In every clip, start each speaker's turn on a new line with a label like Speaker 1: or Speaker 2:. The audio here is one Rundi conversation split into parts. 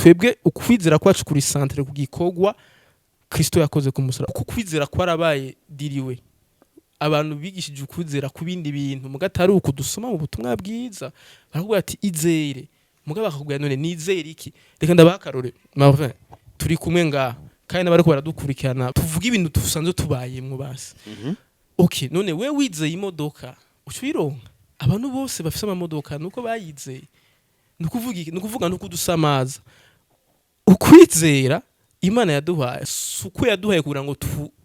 Speaker 1: Twebwe ukwizera kwacu kuri centre ku gikorwa Kristo yakoze ku musaraba, kuko kwizera kwarabaye diriwe. Abantu bigishije ukwizera ku bindi bintu muga atari uku dusoma mu butumwa bwiza. Barakubwira ati izere, muga bakakubwira none nizere iki? Reka ndabaha akarore. Marvin, turi kumwe ngaha kandi n'abariko baradukurikirana, tuvuge ibintu dusanzwe tubayemwo basi. Okay, none we wizeye imodoka uca uyironka? Abantu bose bafise amamodoka nuko bayizeye. Nukuvuga iki? Nukuvuga nuko udusamaza. Ukwizera Imana yaduhaye si uko yaduhaye kugira ngo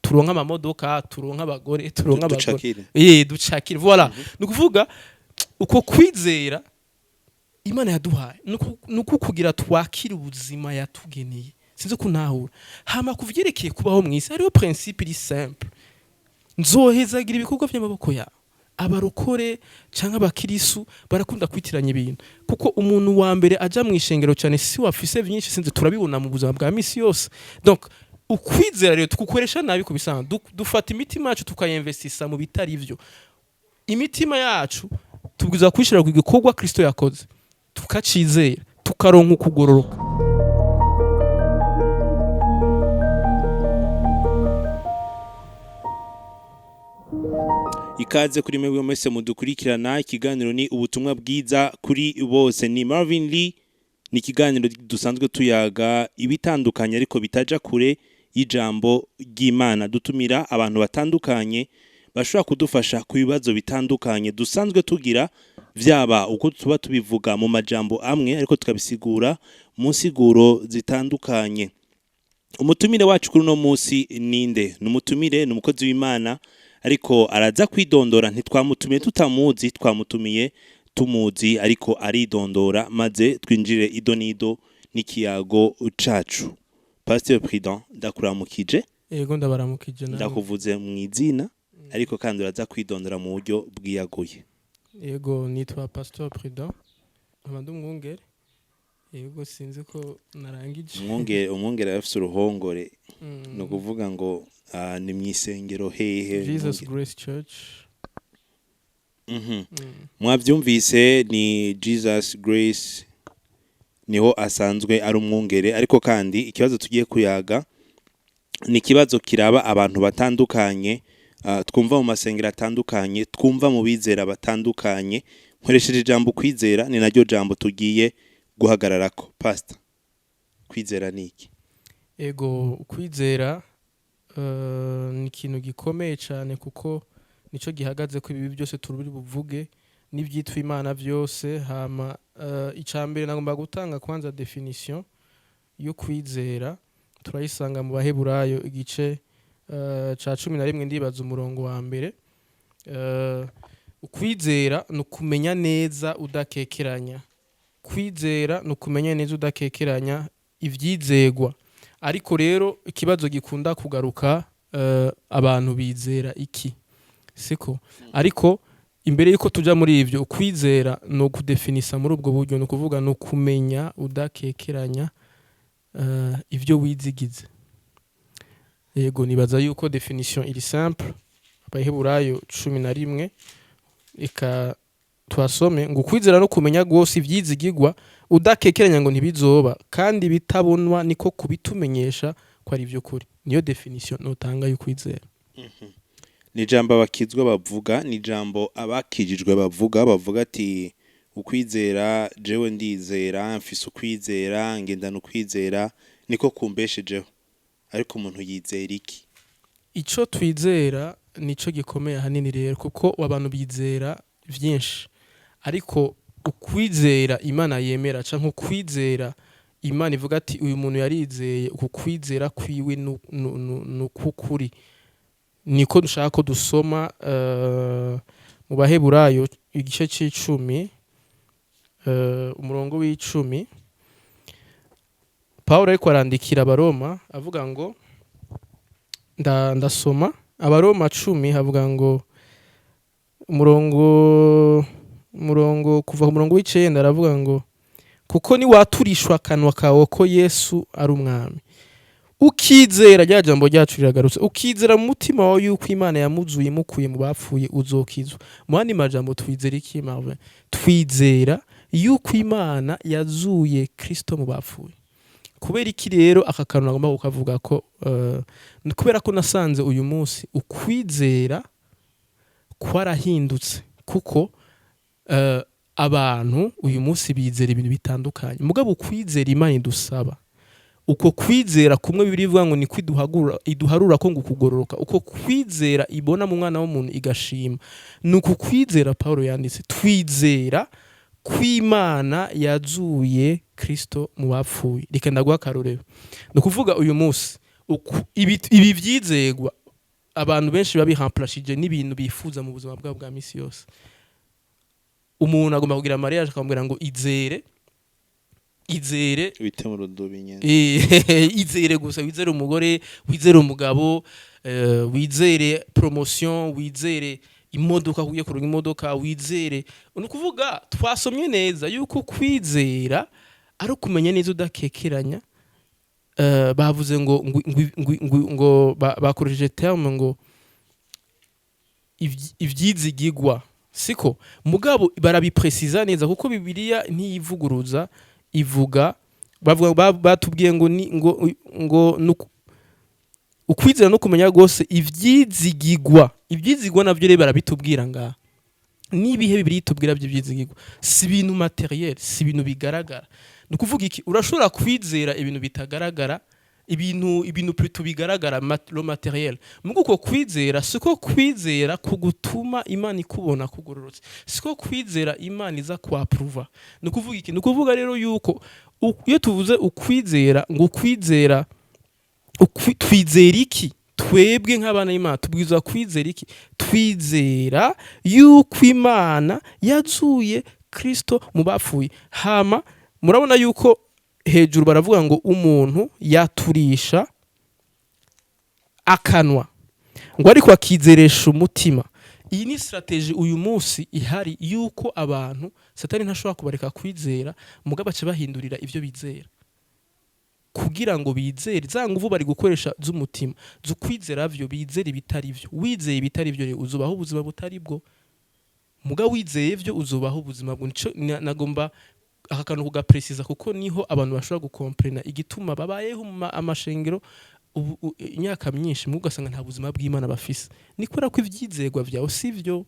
Speaker 1: turonke amamodoka, turonke abagore, turonke abagore.
Speaker 2: Ducakire.
Speaker 1: Ducakire, voilà. Nukuvuga uko kwizera Imana yaduhaye nuko kugira twakire ubuzima yatugeneye. Sinzi ko ntahura. Hama kuvyerekeye kubaho mw'isi, hariho principe iri simple: nzohezagira ibikorwa vy'amaboko yawe. Abarokore canke abakirisu barakunda kwitiranya ibintu, kuko umuntu wa mbere aja mu ishengero cyane si wafise vyinshi. Sinzi, turabibona mu buzima bwa misi yose. Donc ukwizera rero tukukoresha nabi ku bisanzwe. Dufata imitima yacu tukayinvestisa mu bitari ivyo. Imitima yacu tubwirizwa kuyishira ku gikorwa Kristo yakoze, tukacizera, tukaronka ukugororoka.
Speaker 2: Ikaze kuri mwebwe mwese mudukurikirana. Ikiganiro ni ubutumwa bwiza kuri bose, ni Marvin Lee. Ni ikiganiro dusanzwe tuyaga ibitandukanye ariko bitaja kure y'ijambo ry'Imana. Dutumira abantu batandukanye bashobora kudufasha ku bibazo bitandukanye dusanzwe tugira, vyaba uko tuba tubivuga mu majambo amwe ariko tukabisigura mu nsiguro zitandukanye. Umutumire wacu kuri uno munsi ninde? Ni umutumire, ni umukozi w'Imana, ariko araza kwidondora. Ntitwamutumiye tutamuzi, twamutumiye tumuzi, ariko aridondora maze twinjire ido n'ido n'ikiyago cacu. Pasteur Prudent, ndakuramukije.
Speaker 1: Yego, ndabaramukije namwe.
Speaker 2: Ndakuvuze mu izina, ariko kandi uraza kwidondora mu buryo bwiyaguye.
Speaker 1: Yego, nitwa Pasteur Prudent, nkaba ndi umwungere. Yego, sinzi ko narangije.
Speaker 2: Umwungere arafise uruhongore. Ni ukuvuga ngo ni mw'isengero hehe?
Speaker 1: Jesus
Speaker 2: Umwungere?
Speaker 1: Grace Church.
Speaker 2: Mwavyumvise, ni Jesus Grace, niho asanzwe ari umwungere. Ariko kandi ikibazo tugiye kuyaga ni ikibazo kiraba abantu batandukanye, twumva mu masengero atandukanye, twumva mu bizera batandukanye. Nkoresheje ijambo kwizera, ni naryo jambo tugiye guhagararako. Pastor, kwizera ni iki?
Speaker 1: Ego, kwizera ni ikintu gikomeye cyane, kuko nico gihagaze ko ibibi byose turi buvuge n'ibyitwa Imana byose. Hama icya mbere nagomba gutanga kwanza définition yo kwizera, turayisanga mu Baheburayo igice ca 11, ndibaza umurongo wa mbere. Ukwizera ni ukumenya neza udakekeranya. Kwizera ni ukumenya neza udakekeranya ivyizegwa. Ariko rero ikibazo gikunda kugaruka, abantu bizera iki? Siko? Ariko imbere yuko tuja muri ivyo, ukwizera ni ukudefinisa muri ubwo buryo, ni ukuvuga ni ukumenya udakekeranya ivyo wizigize. Yego, nibaza yuko définition iri simple. Abaheburayo 11, eka tuhasome ngo ukwizera no kumenya rwose ivyizigirwa udakekeranya ngo ntibizoba, kandi bitabonwa niko kubitumenyesha ko ari ivy'ukuri. Niyo définition notanga y'ukwizera.
Speaker 2: Ni ijambo abakizwa bavuga, ni ijambo abakijijwe bavuga. Bavuga ati ukwizera, jewe ndizera, mfise ukwizera, ngendana ukwizera, niko kumbeshejeho. Ariko umuntu yizera iki?
Speaker 1: Ico twizera nico gikomeye ahanini rero, kuko abantu bizera vyinshi, ariko ukwizera Imana yemera canke ukwizera Imana ivuga ati uyu muntu yarizeye, uku kwizera kwiwe nukukuri, niko dushaka ko dusoma mu Baheburayo igice c'icumi, umurongo w'icumi. Pawulo ariko arandikira Abaroma avuga ngo, ndasoma Abaroma 10, havuga ngo umurongo kuva ku murongo w'icenda, aravuga ngo kuko niwaturishwa akanwa kawe ko Yesu ari umwami, ukizera, rya jambo ryacu riragarutse, ukizera mu mutima wawe yuko Imana yamuzuye imukuye mu bapfuye, uzokizwa. Mu yandi majambo, twizera iki, Marvin? Twizera yuko Imana yazuye Kristo mu bapfuye. Kubera iki rero aka kantu nagomba kukavuga ko ni kubera ko nasanze uyu munsi ukwizera kwarahindutse, kuko abantu uyu munsi bizera ibintu bitandukanye. Mugabo ukwizera Imana idusaba, uko kwizera kumwe Bibiliya ivuga ngo ni kwiduhagura, iduharura ko ngo ukugororoka, uko kwizera ibona mu mwana w'umuntu igashima, ni uku kwizera Paulo yanditse: twizera kw'Imana yazuye Kristo mu bapfuye. Reka ndaguha akarorero. Ni ukuvuga uyu munsi ibi vyizegwa abantu benshi babihamplashije n'ibintu bifuza mu buzima bwabo bwa misi yose. Umuntu agomba kugira mariage, akamubwira ngo izere, izere.
Speaker 2: Bite mu rudubi nyene.
Speaker 1: Izere gusa, wizere umugore, wizere umugabo, wizere promotion, wizere imodoka, kugiye kuronka imodoka, wizere. Ni ukuvuga twasomye neza yuko kwizera ari ukumenya neza udakekeranya. Bavuze ngo bakoresheje terme ngo ivyizigigwa, siko? Mugabo barabipresiza neza, kuko Bibiliya ntiyivuguruza. Ivuga, bavuga, batubwiye ngo ni ngo ukwizera no kumenya rwose ivyizigigwa. Ivyizigwa navyo rero barabitubwira ngaha. N'ibihe Bibiliya itubwira by'ivyizigigwa? Si ibintu matériel, si ibintu bigaragara. Ni ukuvuga iki? Urashobora kwizera ibintu bitagaragara, ibintu plutôt bigaragara, le matériel. Mugo uko kwizera siko kwizera kugutuma Imana ikubona kugororotse, siko kwizera Imana iza kwapruva. Ni ukuvuga iki? Ni ukuvuga rero yuko iyo tuvuze ukwizera, ngo ukwizera twizera iki? Twebwe nk'abana b'Imana tubwirizwa kwizera iki? Twizera yuko Imana yazuye Kristo mu bapfuye. Hama murabona yuko hejuru baravuga ngo umuntu yaturisha akanwa, ngo ariko akizeresha umutima. Iyi ni stratégie uyu munsi ihari, yuko abantu Satani ntashobora kubareka kwizera, mugabo baca bahindurira ivyo bizera kugira ngo bizere za nguvu bari gukoresha z'umutima z'ukwizera vyo bizera ibitari vyo. Wizeye ibitari vyo rero uzubaho ubuzima butari bwo, muga wizeye vyo uzubaho ubuzima bwo. Nico nagomba aka kantu kugapresiza, kuko niho abantu bashobora gukomprena igituma babayeho mu amashengero imyaka myinshi, muga ugasanga nta buzima bw'Imana bafise. Ni kubera ko ivyizegwa vyawe si vyo.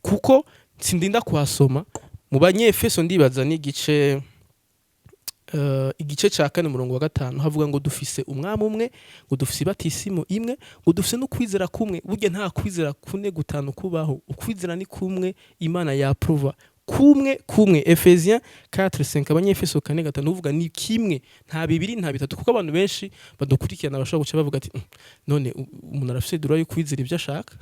Speaker 1: Kuko sindinda kuhasoma mu Banyefeso, ndibaza n'igice igice ca 4 umurongo wa 5, havuga ngo dufise umwami umwe, ngo dufise ibatisimo imwe, ngo dufise no kwizera kumwe. Burya nta kwizera kune, gutanu kubaho. Ukwizera ni kumwe Imana yapruva, kumwe kumwe. Ephésiens 4:5, Abanyefeso 4:5, uvuga ni kimwe, nta bibiri, nta bitatu. Kuko abantu benshi badukurikirana bashobora guca bavuga ati: None umuntu arafise droit yo kwizera ibyo ashaka,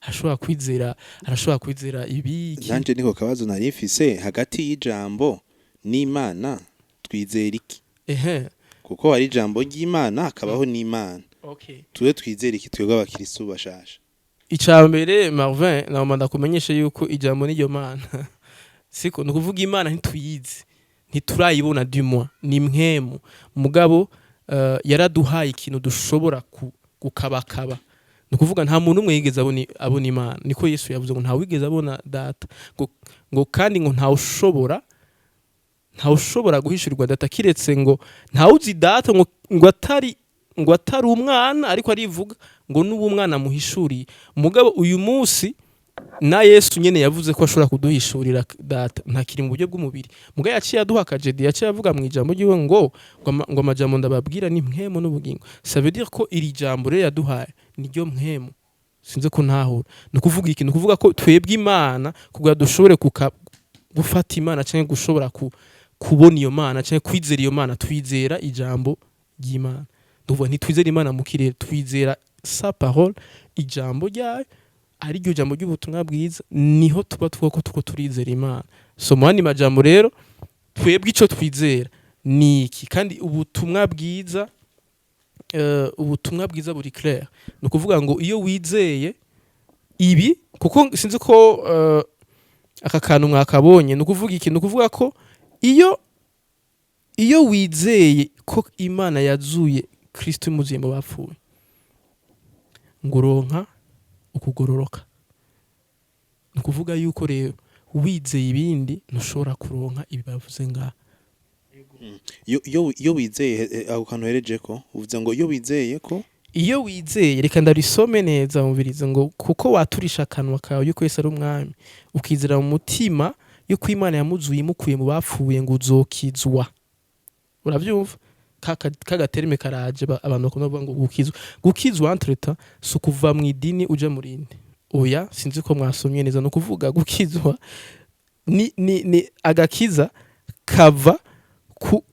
Speaker 1: ashobora kwizera, arashobora kwizera ibi, iki."
Speaker 2: Nanje niko kabazo nari mfise: hagati y'ijambo n'Imana twizera iki? Kuko hari ijambo ry'Imana, hakabaho n'Imana. Tube twizera iki twebwe abakristo bashasha?
Speaker 1: Icya mbere, Marvin, nagomba ndakumenyesha yuko ijambo n'iryo Mana, siko? Ni ukuvuga Imana ntituyizi, ntiturayibona, du moins ni mpwemu. Mugabo yaraduhaye ikintu dushobora gukabakaba. Ni ukuvuga nta muntu umwe yigeze abona Imana. Niko Yesu yavuze ngo nta wigeze abona Data, ngo kandi ngo ntawushobora guhishurirwa Data kiretse, ngo ntawuzi Data ngo atari umwana. Ariko arivuga ngo n'ubu umwana muhishuriye. Mugabo uyu munsi na Yesu nyene yavuze ko ashobora kuduhishurira Data, ntakiri mu buryo bw'umubiri. Mugabo yaciye aduha akajedi, yaciye avuga mu ijambo ryiwe ngo amajambo ndababwira ni mpwemu n'ubugingo. Ça veut dire ko iri jambo rero yaduhaye niryo mpwemu. Sinzi ko ntahura. Ni ukuvuga iki? Ni ukuvuga ko twebwe Imana, kugira dushobore gufata Imana cyangwa gushobora kubona iyo Mana cyangwa kwizera iyo Mana, twizera ijambo ry'Imana. Tuvuga ntitwizera Imana mu kirere, twizera sa parole, ijambo ryayo, ari ryo jambo ry'ubutumwa bwiza. Niho tuba tuvuga ko tuko turizera Imana. So mu yandi majambo rero, twebwe ico twizera ni iki? Kandi ubutumwa bwiza buri clair. Ni ukuvuga ngo iyo wizeye ibi, kuko sinzi ko aka kantu mwakabonye. Ni ukuvuga iki? Ni ukuvuga ko iyo wizeye ko Imana yazuye Kristo imuzuye mu bapfuye, ngo uronka ukugororoka. Ni ukuvuga yuko rero wizeye ibindi ntushobora kuronka ibi bavuze ngaha.
Speaker 2: Iyo wizeye, ako kantu uhereje ko uvuze ngo iyo wizeye ko
Speaker 1: Iyo wizeye, reka ndarisome neza, mubirize ngo kuko waturisha akanwa kawe yuko Yesu ari umwami, ukizera mu mutima yuko Imana yamuzuye imukuye mu bapfuye, ngo uzokizwa. Uravyumva, ka terme karaje, abantu bakunda kuvuga ngo gukizwa. Gukizwa entre-temps si ukuva mu idini uja mu rindi. Oya, sinzi ko mwasomye neza. Ni ukuvuga gukizwa ni agakiza kava ku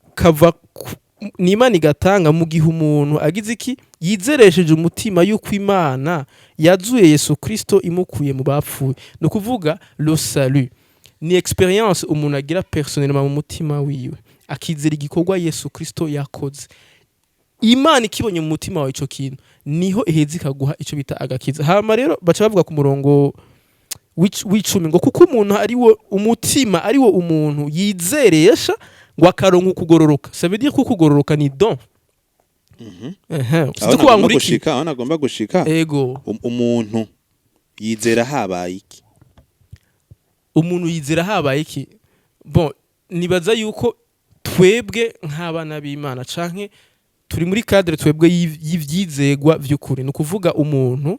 Speaker 1: ni Imana igatanga mu gihe umuntu agize iki? Yizeresheje umutima yuko Imana yazuye Yesu Kristo imukuye mu bapfuye. Ni ukuvuga le salut ni expérience umuntu agira personnellement mu mutima wiwe, akizera igikorwa Yesu Kristo yakoze. Imana ikibonye mu mutima wawe ico kintu, niho iheza ikaguha ico bita agakiza. Hama rero baca bavuga ku murongo w'10 ngo kuko umuntu ari wo umutima, ari wo umuntu yizeresha ngo akaronka ukugororoka. Ça veut dire ko ukugororoka ni don. Ehe.
Speaker 2: Aho
Speaker 1: Sinzi ko
Speaker 2: nagomba
Speaker 1: wankurikiye.
Speaker 2: gushika, aho nagomba gushika.
Speaker 1: Ego.
Speaker 2: Umuntu yizera habaye iki?
Speaker 1: Umuntu yizera habaye iki? Bon, nibaza yuko twebwe nk'abana b'Imana canke turi muri cadre twebwe y'ivyizegwa vy'ukuri, ni ukuvuga umuntu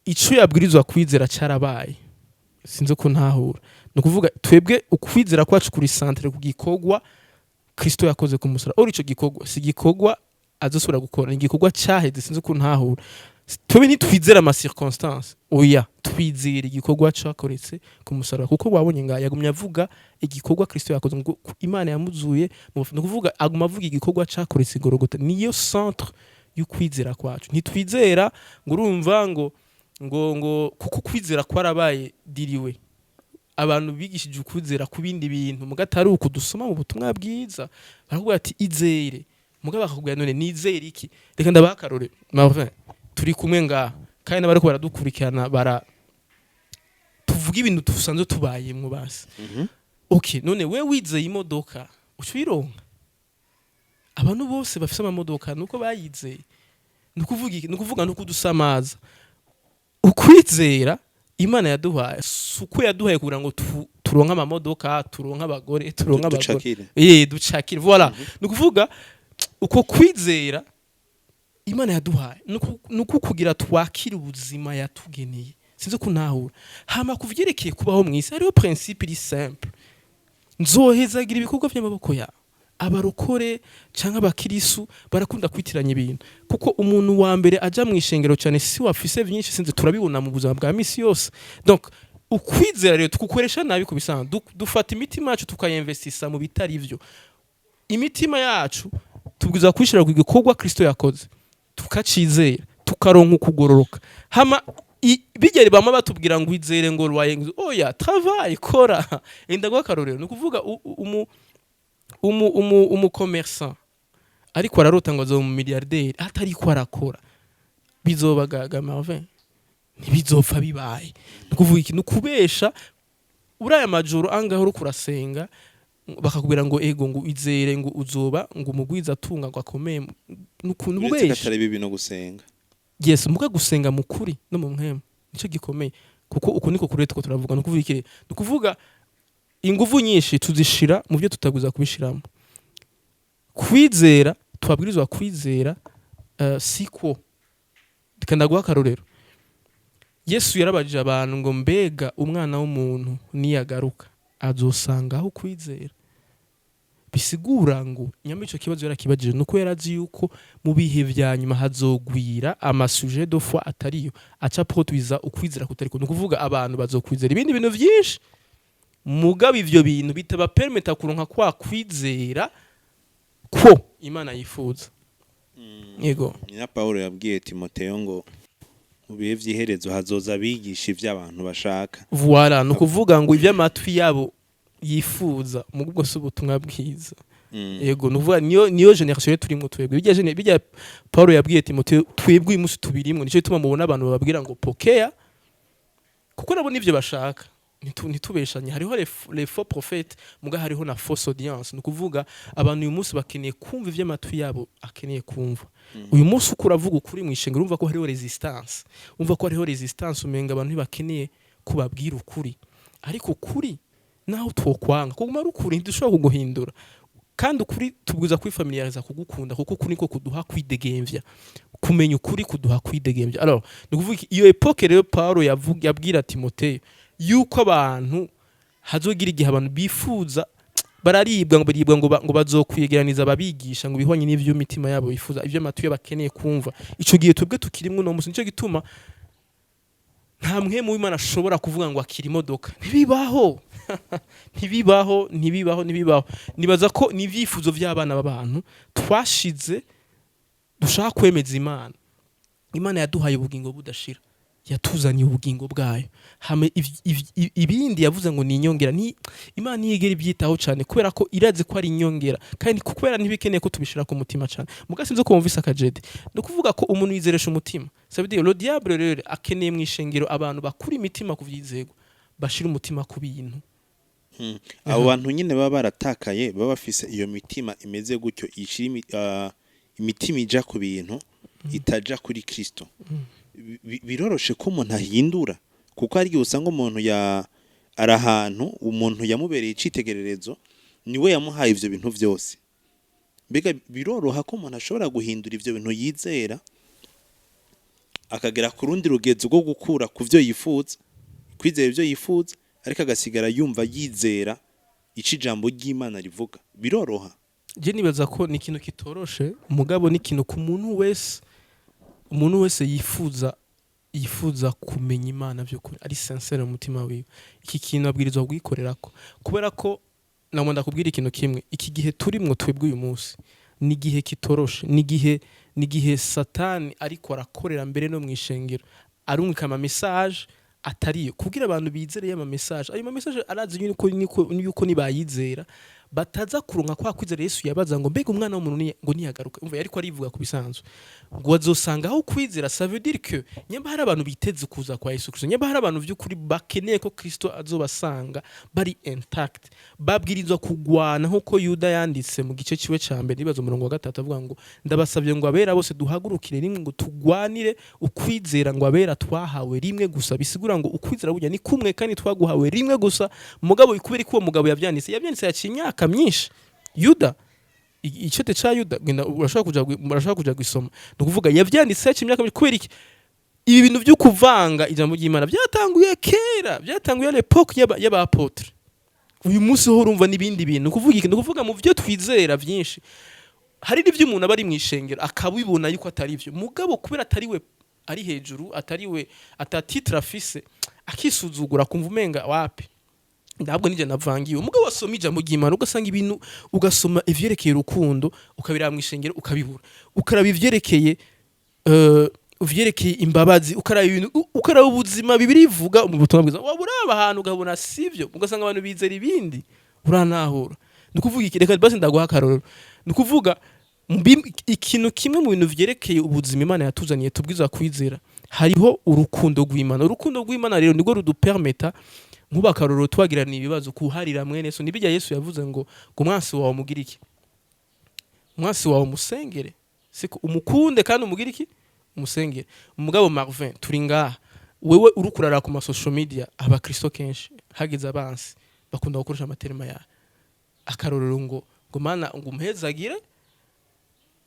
Speaker 1: ico yabwirizwa kwizera carabaye. Sinzi ko ntahura. Ni ukuvuga twebwe ukwizera kwacu kuri centré ku gikorwa Kristo yakoze ku musaraba. Or ico gikorwa si gikorwa azosubira gukora, ni igikorwa caheze. Sinzi ko ntahura. Twebwe ntitwizera ama circonstances, oya, twizera igikorwa cakoretse ku musaraba, kuko wabonye nga yagumye avuga igikorwa Kristo yakoze, ngo Imana yamuzuye ni ukuvuga aguma avuga igikorwa cakoretse i Gologota, niyo centre y'ukwizera kwacu. Ntitwizera ngo urumva ngo kuko kwizera kwarabaye diriwe. Abantu bigishije ukwizera ku bindi bintu muga atari uku dusoma mu butumwa bwiza. Barakubwira ati izere, muga bakakubwira none nizere iki? Reka ndabaha akarore. Marvin, turi kumwe ngaha kandi n'abariko baradukurikirana, bara tuvuga ibintu dusanzwe tubayemwo basi. Okay, none we wizeye imodoka uca uyironka? Abantu bose bafise amamodoka nuko bayizeye. Ni ukuvuga iki? Ni ukuvuga nuko udusamaza. Ukwizera Imana yaduhaye si uko yaduhaye kugira ngo turonke amamodoka, turonke abagore, turonke abagore.
Speaker 2: Ducakire.
Speaker 1: Ducakire, voilà. Ni ukuvuga uko kwizera Imana yaduhaye ni uko kugira twakire ubuzima yatugeneye. Sinzi ko ntahura. Hama kuvyerekeye kubaho mw'isi, hariho principe iri simple: nzohezagira ibikorwa vy'amaboko yawe. Abarokore canke abakirisu barakunda kwitiranya ibintu, kuko umuntu wa mbere aja mu ishengero cyane si wafise vyinshi. Sinzi, turabibona mu buzima bwa misi yose. Donc ukwizera rero tukukoresha nabi ku bisanzwe. Dufata imitima yacu tukayinvestisa mu bitari vyo. Imitima yacu tubwirizwa kuyishira ku gikorwa Kristo yakoze, tukacizera, tukaronka ukugororoka. Hama bigeri bamwe batubwira ngo izere ngo rwaye, ngo oya, travail, kora. Enda guha akarorero. Ni ukuvuga umu commerçant ariko ararota ngo azoba umu milliardaire atariko arakora, bizobagaga Marvin, ntibizopfa bibaye. Ni ukuvuga iki? Ni ukubesha. Uriya majoro angahe uriko urasenga, bakakubwira ngo ego, ngo izere, ngo uzoba ngo umugwiza atunga, ngo akomeye? Ni ukuntu
Speaker 2: Uretse ko
Speaker 1: ubesha.
Speaker 2: atari bibi no gusenga.
Speaker 1: Yes, muga gusenga mu kuri no mu mpwemu nicyo gikomeye, kuko uku niko kuri two turavuga. Ni ukuvuga iki rero? Ni ukuvuga inguvu nyinshi tuzishira mu byo tutaguza kubishiramo. Kwizera twabwirizwa kwizera, siko. Reka ndaguha akarorero. Yesu yarabajije abantu ngo mbega umwana w'umuntu niyagaruka azosangaho kwizera? Bisigura ngo nyamara ico kibazo yarakibajije nuko yarazi yuko mu bihe vya nyuma hazogwira ama sujets de foi atariyo, aca produiza ukwizera kutariko. Ni ukuvuga abantu bazokwizera ibindi bintu vyinshi, mugabo ivyo bintu bitaba permetta kuronka kwa kwizera ko Imana yifuza. Yego.
Speaker 2: Ni na Paulo yabwiye Timoteyo ngo mu bihe vy'iherezo hazoza abigisha ivy'abantu bashaka.
Speaker 1: Voilà, ni ukuvuga ngo ivy'amatwi yabo yifuza, mugubwo si ubutumwa bwiza. Yego, ni ukuvuga niyo génération turimwo twebwe. Bijya Paulo yabwiye Timoteyo, twebwe uyu munsi tubirimwo. Nico gituma mubona abantu bababwira ngo pokea, kuko nabo nivyo bashaka. Ntitubeshanye, hariho les faux prophètes, muga hariho na fausse audience. Ni ukuvuga abantu uyu munsi bakeneye kumva ivy'amatwi yabo akeneye kumva. Uyu munsi uko uravuga ukuri mw'ishengero, urumva ko hariho résistance, umva ko hariho résistance, umenga abantu ntibakeneye kubabwira ukuri. Ariko ukuri naho twokwanga kuguma ari ukuri, ntidushobora kuguhindura. Kandi ukuri tubwiza kwifamiliariza kugukunda, kuko ukuri niko kuduha kwidegemvya. Kumenya ukuri kuduha kwidegemvya. Alors, ni ukuvuga iki? Iyo époque rero Paulo yabwira Timoteyo yuko abantu hazogira igihe abantu bifuza bararibwa ngo baribwa ngo, ngo bazokwiyegeraniza ababigisha ngo bihwanye n'ivyo imitima yabo bifuza, ivyo amatwi yabo akeneye kumva. Ico gihe twebwe tukirimwo uno musi. Nico gituma nta mpwemu w'Imana ashobora kuvuga ngo akira imodoka. Ntibibaho, ntibibaho, ntibibaho, ntibibaho. Nibaza ko ni ibyifuzo by'abana b'abantu twashize dushaka kwemeza Imana. Imana yaduhaye ubugingo budashira, yatuzaniye ubugingo bwayo. Hama ibindi yavuze ngo ni inyongera, ni Imana ntiyigera ibyitaho cyane, kubera ko irazi ko ari inyongera, kandi kubera ntibikeneye ko tubishira ku mutima cyane. Muga sinzi ko wumvise akajede. Ni ukuvuga ko umuntu yizeresha umutima. Ça veut dire le diable rero akeneye mu ishengero abantu bakura imitima ku vyizegwa, bashira umutima ku bintu.
Speaker 2: Abo bantu nyine baba baratakaye, baba bafise iyo mitima imeze gutyo, ishira imitima ija ku bintu, itaja kuri Kristo. Biroroshe ko umuntu ahindura, kuko hari igihe usanga umuntu ya ari ahantu umuntu yamubereye icitegererezo, niwe yamuhaye ivyo bintu vyose. Mbega biroroha ko umuntu ashobora guhindura ivyo bintu yizera, akagera ku rundi rugezo rwo gukura ku vyo yifuza, kwizera ivyo yifuza, ariko agasigara yumva yizera ico ijambo ry'Imana rivuga? Biroroha?
Speaker 1: Je nibaza ko ni ikintu kitoroshe, mugabo ni ikintu ku muntu wese, umuntu wese yifuza kumenya Imana by'ukuri, ari sincère mu mutima wiwe, iki kintu abwirizwa kugikorerako. Kubera ko nagomba ndakubwira ikintu kimwe: iki gihe turimwo twebwe uyu munsi ni igihe kitoroshe, ni igihe Satani ariko arakorera mbere no mu ishengero, arungika ama message atariyo kugira abantu bizere ama message. Ayo ma message arazi yuko nibayizera bataza kuronka kwa kwizera. Yesu yabaza ngo: "Mbega umwana w'umuntu ngo niyagaruka?" Umva, yariko arivuga ku bisanzwe ngo bazosanga aho kwizera. Ça veut dire que nyamba hari abantu biteze kuza kwa Yesu Kristo, nyamba hari abantu vy'ukuri bakeneye ko Kristo azobasanga bari intact, babwirizwa kugwana nk'uko Yuda yanditse mu gice ciwe ca mbere, nibaza umurongo wa gatatu, avuga ngo: "Ndabasabye ngo abera bose duhagurukire rimwe ngo tugwanire ukwizera ngo abera twahawe rimwe gusa." Bisigura ngo ukwizera burya ni kumwe kandi twaguhawe rimwe gusa. Mugabo kubera ko uwo mugabo yavyanditse yaciye imyaka myinshi, Yuda, icete ca Yuda, genda urashobora kuja gusoma. Ni ukuvuga yavyanditse yaciye imyaka myinshi. Kubera iki? Ibi bintu byo kuvanga ijambo ry'Imana byatanguye kera, byatanguye à l'époque y'aba apôtre. Uyu munsi ho urumva n'ibindi bintu. Ni ukuvuga iki? Ni ukuvuga mu byo twizera byinshi hari n'ibyo umuntu aba ari mu ishengero akabibona yuko atari byo, mugabo kubera atari we ari hejuru, atari we, ata titre afise, akisuzugura, akumva umenga wapi, ntabwo nijye navangiwe. Umugabo wasoma ijambo ry'Imana, ugasanga ibintu, ugasoma ivyerekeye urukundo, ukabiraba mu ishengero ukabibura, ukaraba ivyerekeye imbabazi, ukaraba ibintu, ukaraba ubuzima Bibiliya ivuga mu butumwa bwiza, waba uraba ahantu ukabona sivyo, ugasanga abantu bizera ibindi. Uranahura? Ni ukuvuga iki? Reka basi ndaguha akarorero. Ni ukuvuga ikintu kimwe mu bintu vyerekeye ubuzima Imana yatuzaniye tubwiza kwizera, hariho urukundo rw'Imana. Urukundo rw'Imana rero nirwo rudupermeta, nk'ubu akarorero, twagirana ibibazo, kuharira mwene so. Nibijya Yesu yavuze ngo umwansi wawe umugire iki? Umwansi wawe umusengere, siko? Umukunde kandi umugire iki? Umusengere. Umugabo Marvin, turi ngaha, wewe uri kurara ku ma social media, abakristo kenshi hagize abansi bakunda gukoresha ama termes ya akarorero ngo "Mana", ngo "umuhezagire",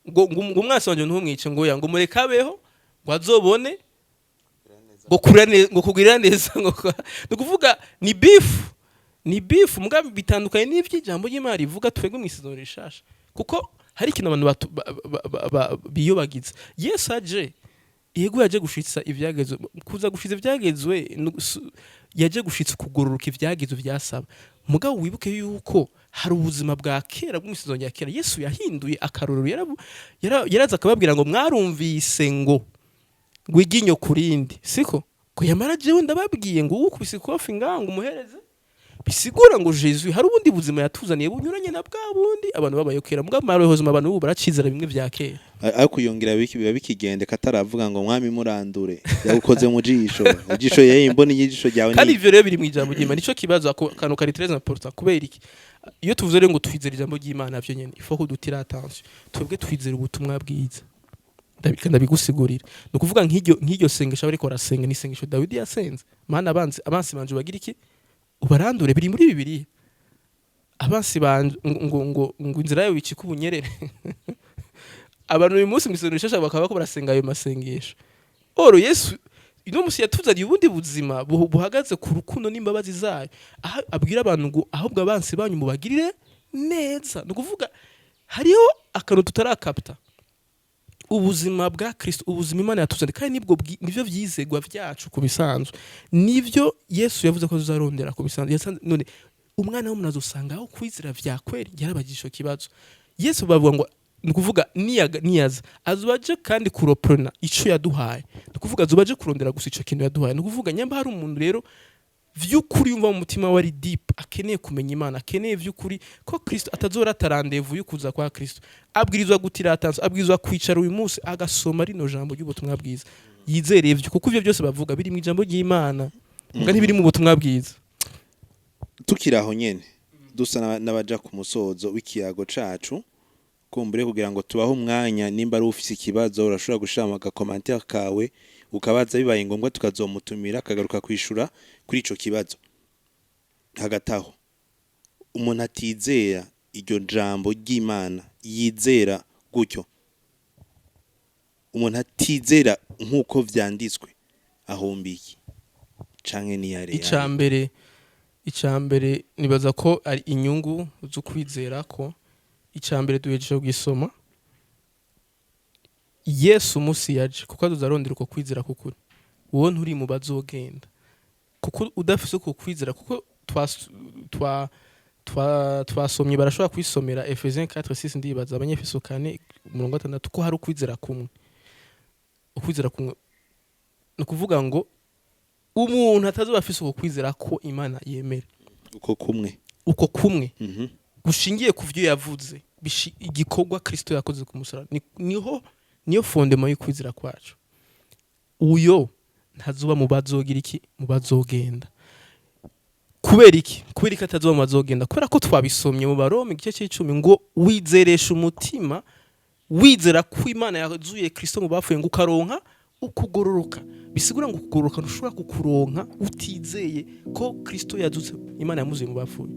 Speaker 1: ngo "umwansi wanje ntumwice", ngo ya ngo "mureke abeho", ngo azobone ngo kurira ngo kugirira neza. Ngo ni ukuvuga ni beef, ni beef. Mugabe bitandukanye n'ivy'ijambo ry'Imana rivuga twebwe mu Isezerano Rishasha, kuko hari ikintu abantu biyobagiza. Yesu aje, yego, yaje gushitsa ivyagezwe, kuza gushitsa ivyagezwe, yaje gushitsa kugororoka ivyagezwe vyasaba. Mugabo wibuke yuko hari ubuzima bwa kera bw'umusezerano rya kera Yesu yahinduye. Akarorero, yaraza akababwira ngo: "Mwarumvise ngo iryinyo ku rindi", siko? Ngo: "Yamara jewe ndababwiye ngo uwukubise ikofi ngaha, ngo umuhereze." Bisigura ngo Jésus hari ubundi buzima yatuzaniye bunyuranye na bwa bundi abantu babaye kera. Mugabo malheureusement abantu ubu baracizera bimwe vya kera.
Speaker 2: Ariko yongera biki biba bikigendeka, ataravuga ngo "Mwami, murandure, yagukoze mu jisho, ijisho yeye imboni y'ijisho ryawe."
Speaker 1: Kandi ivyo rero biri mu ijambo ry'Imana. Nico kibazo, ako kantu kari très important. Kubera iki? Iyo tuvuze rero ngo twizera ijambo ry'Imana vyo nyene, il faut ko dutira attention. Twebwe twizera ubutumwa bwiza. Ndabigusigurira. Ni ukuvuga nk'iryo sengesho bariko barasenga ni isengesho Dawidi yasenze: "Mana, abansi banje bagira iki? Ubarandure." Biri muri Bibiliya. Abansi banje ngo inzira yawe icika ubunyerere. Abantu uyu munsi mw'isezerano rishasha bakaba bariko barasenga ayo masengesho. Or Yesu ino musi yatuzaniye ubundi buzima buhagaze ku rukundo n'imbabazi zayo, aho abwira abantu ngo ahubwo abansi banyu mubagirire neza. Ni ukuvuga hariho akantu tutarakapta: ubuzima bwa Kristo, ubuzima Imana yatuzaniye, kandi nibwo nivyo vyizegwa vyacu ku bisanzwe, nivyo Yesu yavuze ko tuzarondera ku bisanzwe. None umwana w'umuntu azosanga aho kwizera vya kweri? Yarabajije ico kibazo Yesu. Bavuga ngo ni ukuvuga niyaza azoba aje kandi kureprena ico yaduhaye, ni ukuvuga azoba aje kurondera gusa ico kintu yaduhaye. Ni ukuvuga nyamba hari umuntu rero vy'ukuri yumva mu mutima we ari deep, akeneye kumenya Imana, akeneye vy'ukuri ko Kristo atazorata rendez-vous y'ukuza kwa Kristo, abwirizwa gutira attention, abwirizwa kwicara uyu munsi agasoma rino jambo ry'ubutumwa bwiza, yizereye ivyo, kuko ivyo byose bavuga biri mu ijambo ry'Imana, muga ntibiri mu butumwa bwiza.
Speaker 2: Tukiri aho nyene, dusa n'abaja ku musozo w'ikiyago cacu, kumbure kugira ngo tubahe umwanya, nimba ari ufise ikibazo urashobora gushira mu gacommentaire kawe ukabaza, bibaye ngombwa tukazomutumira akagaruka kwishura kuri ico kibazo. Hagati aho, umuntu atizera iryo jambo ry'Imana, yizera gutyo, umuntu atizera nk'uko vyanditswe ahomba iki canke niyare?
Speaker 1: Icambere nibaza ko ari inyungu zo kwizera ko icambere duhejeje kugisoma: Yesu umunsi yaje, kuko azoza arondera uko kwizera kukuri, wowe nturi mu bazogenda, kuko udafise uko kwizera. Kuko twasomye, barashobora kwisomera Ephésiens 4:6, ndibaza Abanyefeso 4 umurongo wa 6, ko hari ukwizera kumwe. Ukwizera kumwe ni ukuvuga ngo umuntu atazoba afise uko kwizera ko Imana yemera
Speaker 2: Uko kumwe.
Speaker 1: Uko kumwe gushingiye ku vyo yavuze, igikorwa Kristo yakoze ku musaraba, niho niyo fondement y'ukwizera kwacu. Uyo ntazoba mu bazogira iki, mu bazogenda. Kubera iki? Kubera iki atazoba mu bazogenda? Kubera ko twabisomye mu Baroma igice c'icumi ngo wizeresha umutima, wizera ko Imana yazuye Kristo mu bapfuye, ngo ukaronka ukugororoka. Bisigura ngo ukugororoka ntushobora kukuronka utizeye ko Kristo yazutse, Imana yamuzuye mu bapfuye.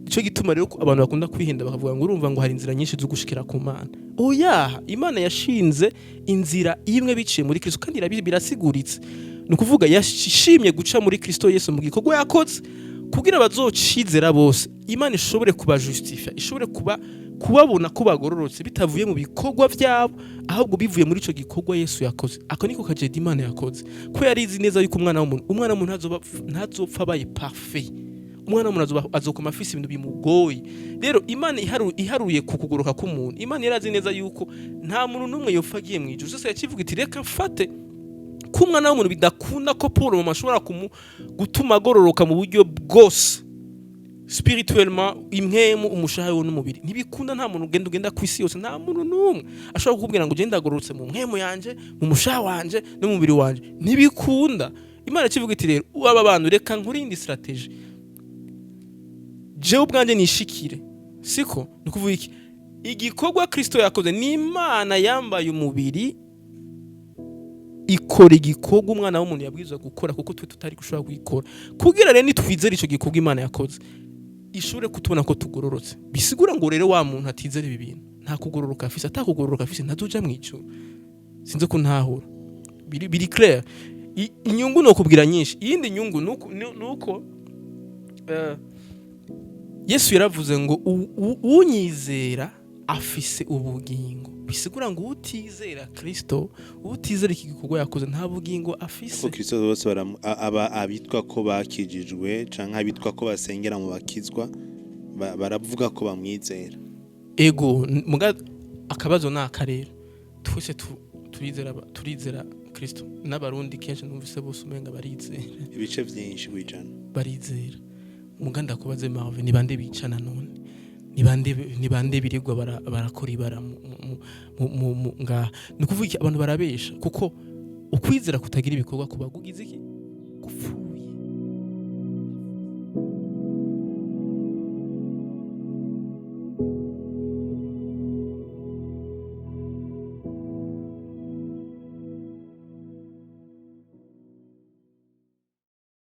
Speaker 1: Nico gituma rero ko abantu bakunda kwihenda bakavuga ngo urumva ngo hari inzira nyinshi zo gushikira ku Mana. Oya, Imana yashinze inzira imwe biciye muri Kristo, kandi birasiguritse. Ni ukuvuga yashimye guca muri Kristo Yesu mu gikorwa yakoze kugira abazocizera bose Imana ishobore kubajustifia, ishobore kubabona ko bagororotse bitavuye mu bikorwa byabo, ahubwo bivuye muri ico gikorwa Yesu yakoze. Ako niko kajedi Imana yakoze, ko yari izi neza yuko umwana w'umuntu ntazopfa abaye parfait. Umwana w'umuntu azokoma afise ibintu bimugoye. Rero Imana iharuye ku kugoroka k'umuntu, Imana yarazi neza yuko nta muntu n'umwe yopfa agiye mu ijuru. Sose yakivuga iti reka mfate ko umwana w'umuntu bidakunda ko Paul mama ashobora gutuma agororoka mu buryo bwose, spirituellement, impwemu, umushaha we n'umubiri, ntibikunda. Nta muntu ugenda ku isi yose, nta muntu n'umwe ashobora kukubwira ngo ugenda agororotse mu mpwemu yanje, mu mushaha wanje no mu mubiri wanje. Ntibikunda. Imana ikivuga iti rero aba bantu reka nkurinde stratégie, jewe ubwanjye nishikire. Siko ni ukuvuga iki? Igikorwa Kristo yakoze ni Imana yambaye umubiri, ikora igikorwa umwana w'umuntu yabwirizwa gukora, kuko twe tutari gushobora kuyikora, kugira rero nitwizere ico gikorwa Imana yakoze ishobore kutubona ko tugororotse. Bisigura ngo rero wa muntu atizera ibi bintu nta kugororoka afise, atakugororoka afise ntazoja mu ijuru. Sinzi ko ntahura, biri clair. Inyungu ni ukubwira nyinshi. Iyindi nyungu nuko Yesu yaravuze ngo unyizera afise ubugingo. Bisigura ngo utizera Kristo, utizera iki gikorwa yakoze, nta bugingo afise.
Speaker 2: Ko Kristo bose aba abitwa ko bakijijwe canke abitwa ko basengera mu bakizwa baravuga ko bamwizera.
Speaker 1: Ego, muga akabazo ni aka rero: twese turizera Kristo. N'Abarundi kenshi numvise bose umenga barizera.
Speaker 2: Ibice vyinshi kwijana.
Speaker 1: Barizera. Muga ndakubaze Marvin, ni bande bicana none? Ni bande birirwa barakora ibara ngaha? Ni ukuvuga iki? Abantu barabesha, kuko ukwizera kutagira ibikorwa kuba kugize iki? Gupfuye.